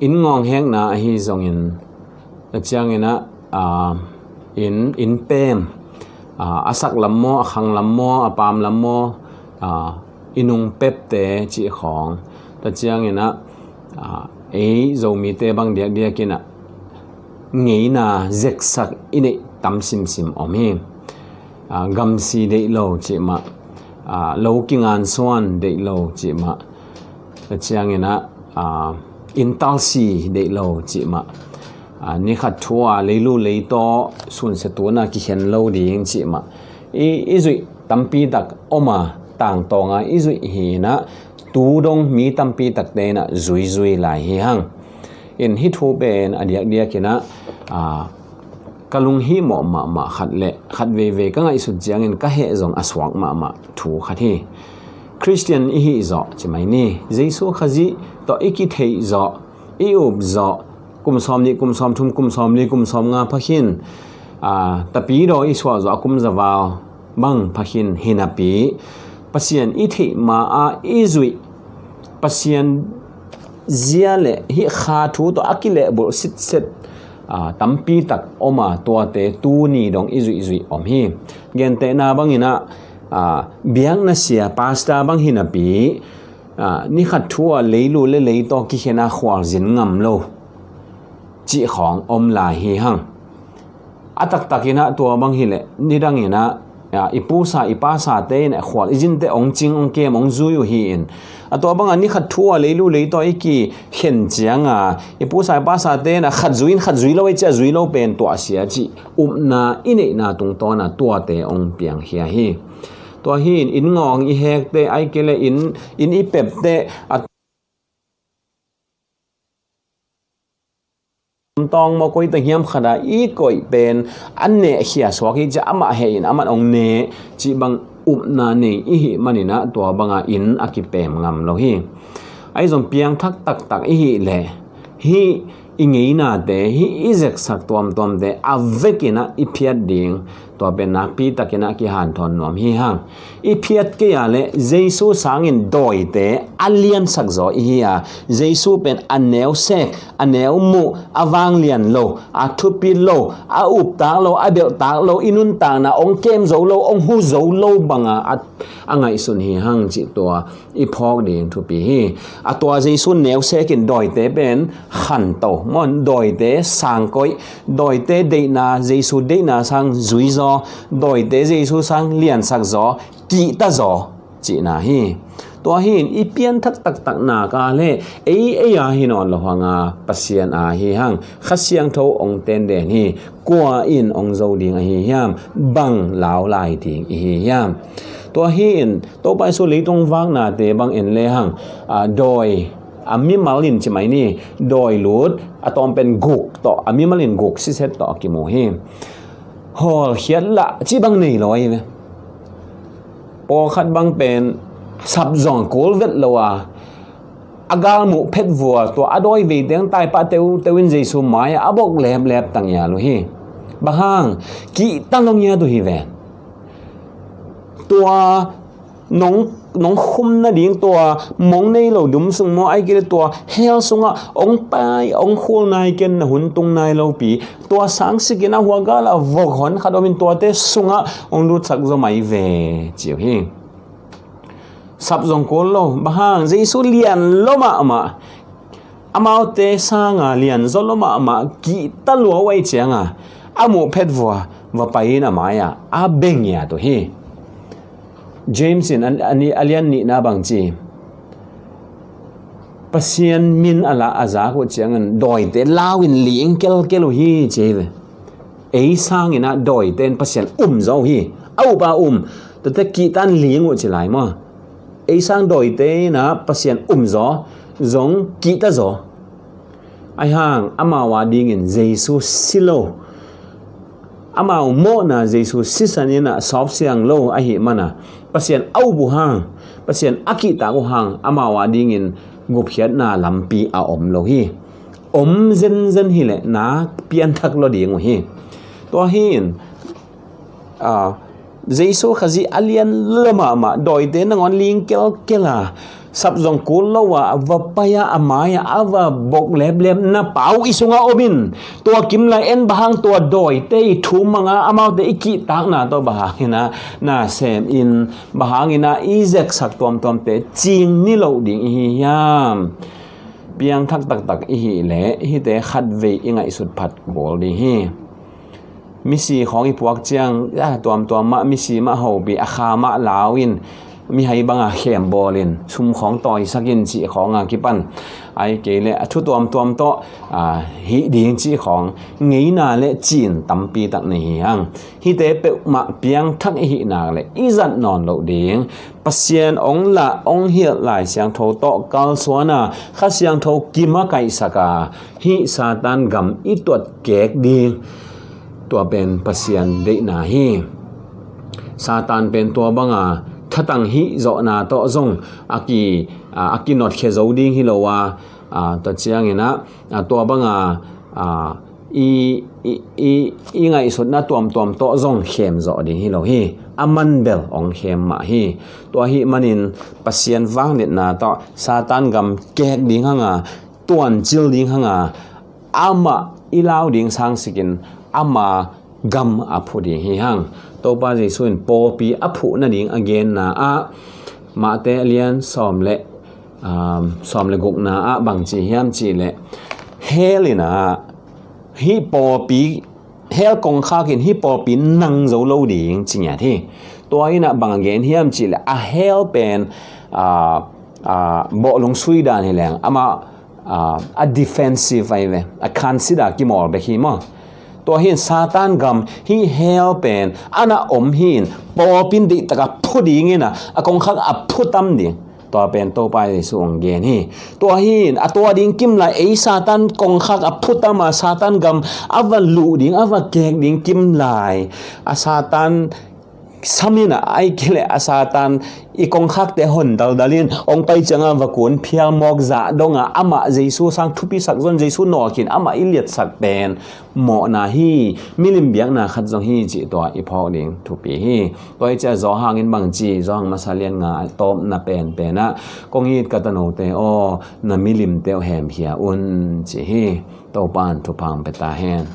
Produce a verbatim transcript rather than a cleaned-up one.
Inn ngawng hekna ahi zongin, tua ciangin ah, aa, inn, inn pem, aa, a sak lam maw, a khang lam maw, a pam lam maw, aa, i nung pepte cih khawng, tua ciangin ah, aa, ei Zomite bang diakdiakin ah ngeina zeksak i neih tam simsim om hi. Aa, gamsi deih lo cih mah, aa, lo kingansuan deih lo cih mah, tua ciangin ah, aa, inntalsi deih lo cih mah, aa, ni khat thu a leilu leitaw sunsia tuna kikhen lo ding cih mah, i, i zuih tampi tak om a, tangtawng a i zuih hi in ah, tu dong mi tampi takte in ah zuizui lai hi hang. In hih thu pen a diakdiakin ah, aa, ka lunghimawh mahmah khat le khat veivei ka ngaihsut ciangin ka heh zong a suak mahmah thu khat hi. Khristian i hih zawh ci mai ni, Jesu Khazih tawh i kitheih zawh, i up zawh, kum sawm nih, kum sawm thum, kum sawm li, kum sawm nga pha khin, aa, tapidaw i suah zawh a kum za val bang pha khin hi napi, Pasian i theih ma-a i zuih, Pasian zia le hih kha thu tawh a kilehbulh sitset, aa, tampi tak om a, tuate tuni dong i zuihzuih om hi. Gentehna bangin ah, aa, biakna sia, pastor bang hi napi, aa, ni khat thu a leilu le leitaw kikhen a khualzin ngam lo cih khawng om lai hi hang. A taktakin ah tua bang hileh, nidangin ah, aa, i pusa i pasate in ah khual i zinte ong cing, ong kem, ong zui uh hi in, a tua banga ni khat thu a leilu leitaw i kikhen cianga i pusa i pasate in ah khat zui in khat zui lo, i cia zui lo pen tuahsia cih upna i neihna tungtawna tuate ong piangkhia hi. Tua hi in, inn ngawng i hekte, ai kei le inn, inn i pepte, a tawng maw, koi teng hiam khat a i koih pen a nehkhia suak hi cia, amah heh in amah ong neh cih bang upna nei i hih manin ah tua banga inn a kipem ngam lo hi. Ahi zong piangthak taktak i hih leh hih i ngeinate, hih i zeksak tuamtuamte a vekin ah i phiat ding, tua pen nakpi takin ah kihanthawn nuam hi hang. I phiat kei a le Jesu sangin dawite a liansak zaw i hi a, Jesu pen a neu sek, a neu muh, a vanglian lo, a thupi lo, a uptak lo, a belhtak lo, i nuntakna ong kem zo lo, ong hu zo lo banga a, a ngaihsun hi hang cih tua i phawk ding thupi hi. A tua Jesu neusekin dawite pen khanto maw, dawite sangkoih, dawite deihna, Jesu deihna sang zuizaw, dawite Jesu sang liansak zaw, kihta zaw cihna hi. Tua hi in i pianthak taktak nak a le ei ei a hi nawn lo hanga Pasian a hi hang, Kha Siangtho ong tenden hi. Kua in ong zo ding ahi hiam? Bang lau lai ding i hi hiam? Tua hi in Topa Jesu leitung vaknate bang en le hang, a, dawi, a, mimal in ci mai ni, dawi lut a tawm pen guk tawh, a mimal in guk siset tawh a kimu hi. Hawlkhiat lah ci bang nei lo ahi ve. Pawlkhat bang pen sap zong kul vet lo a, a galmuh phet vua tua a dawi vei teng tai pah teu teu in Jesu mai-ah a bok leplep tang ia lu hi. Bang hang? Kihta lo ngiat uh hi ven. Tua nong, nong khum nading tua mong nei lo dum sung maw, ai kile tua hell sungah ong pai ong khul nai ken na hun tung nai lo pi, tua sang sikin a hua gal a vok hon khat om in tuate sungah ong lutsak zaw mai ve ci uh hi. Sap zong kul lo, bang hang? Jesu lian lo mahmah, amaute sanga lian zaw lo mahmah, kihta lua uh ahi cianga a muh phet vua va pai in a mai-ah a beng ia tu hi. James in a, a, a lian nihna bang ci, Pasian min a lah a zak uh ciangin dawite lau in ling kelkel uh hi ci hi ve. Ei sangin ah dawite in Pasian um zaw uh hi. A up a um, tate kihtan ling uh ci lai maw? Ei sang dawite in ah Pasian um zaw, zong kihta zaw. Ahi hang amau a dingin Jesu si lo, amau mawhna Jesu sisan in ah sawp siang lo ahi mana Pasian a up uh hang, Pasian a kihtak uh hang amau a dingin gupkhiatna lampi a om lo hi. Om zenzen hileh nak pianthak lo ding uh hi. Tua hi in, a, Jesu Khazih a lian lo mahmah, dawite nangawn ling kelkel a, sap zong kul lo a, a va pai a, a mai-ah a va bok leplep na pau i sungah om in, tua kim lai en bang hang tua dawite i thum manga amaute i kihtakna tawh bang hangin ah na sem in, bang hangin ah i zeksak tuamtuamte cin ni lo ding i hi hiam? Piangthak taktak i hih leh hihte khatvei i ngaihsut phat kul ding hi. Misi khawng i puak ciang, ah, tuamtuam mah, misi mah hopih, a kha mah lau in, mihai banga khem bawl in, sum khawng tawisak in cih khawng a kipan, ahih kei leh a thu tuamtuam tawh, ah, hih ding cih khawng ngeina le cin tampi tak nei hi hang. Hihte peuhmah piangthak i hih nak leh i zat nawn loh ding. Pasian hong lah, hong hilh Lai Siangtho tawh kalsuan a, Kha Siangtho kim a kaihsak a, hih Satan gam i tuat kek ding. Tua pen Pasian deihna hi. Satan pen tua banga thatang hih zawhna tawh zong a ki, a, a kinotkhia zo ding hi lo a, a, tua ciangin ah, a, tua banga, a, i, i, i, i ngaihsutna tuamtuam tawh zong khem zawh ding hi lo hi. A man bel hong khem mah hi. Tua ahih manin Pasian vangliatna tawh Satan gam kek ding hanga, tuancil ding hanga, amah i lau ding sangsikin ama gam a phu ding hi hang. Topa Jesu in pawlpi a phuh nading a genna ah Mate a lian sawm le, um, sawm le gukna ah bang ci hiam cih leh, hell in ah hih pawlpi, hell kongkhak in hih pawlpi nang zo lo ding ci ngiat hi. Tua in ah bang a gen hiam cih leh, a hell pen, ah, ah, bawhlung sui dan hi leng, amah, ah, a defensive ahi ve, a consider kimawl bek hi maw. Tua hi in Satan gam hih hell pen a na om hi in, pawlpi in deihtak a phu ding in ah, a kongkhak a phu tam ding. Tua pen Topa Jesu hong gen hi. Tua hi in, a tua ding kim lai, ei Satan kongkhak a phu tam a, Satan gam a va luh ding, a va kek ding kim lai, a Satan sam in ah, ahih kei leh a Satan i kongkhakte hon daldal in, hong pai ciangin va kun phial mawk zah dong a, amah Jesu sang thupisak zon, Jesu nawlkhin, amah i liatsak pen mawhna hi, milim biakna khat zong hi cih tua i phawk ding thupi hi. Tua hi ciah Johan in bang ci, Johan masa lian nga tawpna penpen ah, kong it ka tanote aw, na milimte uh hemkhia un ci hi. Topa in thupha hong pia ta hen.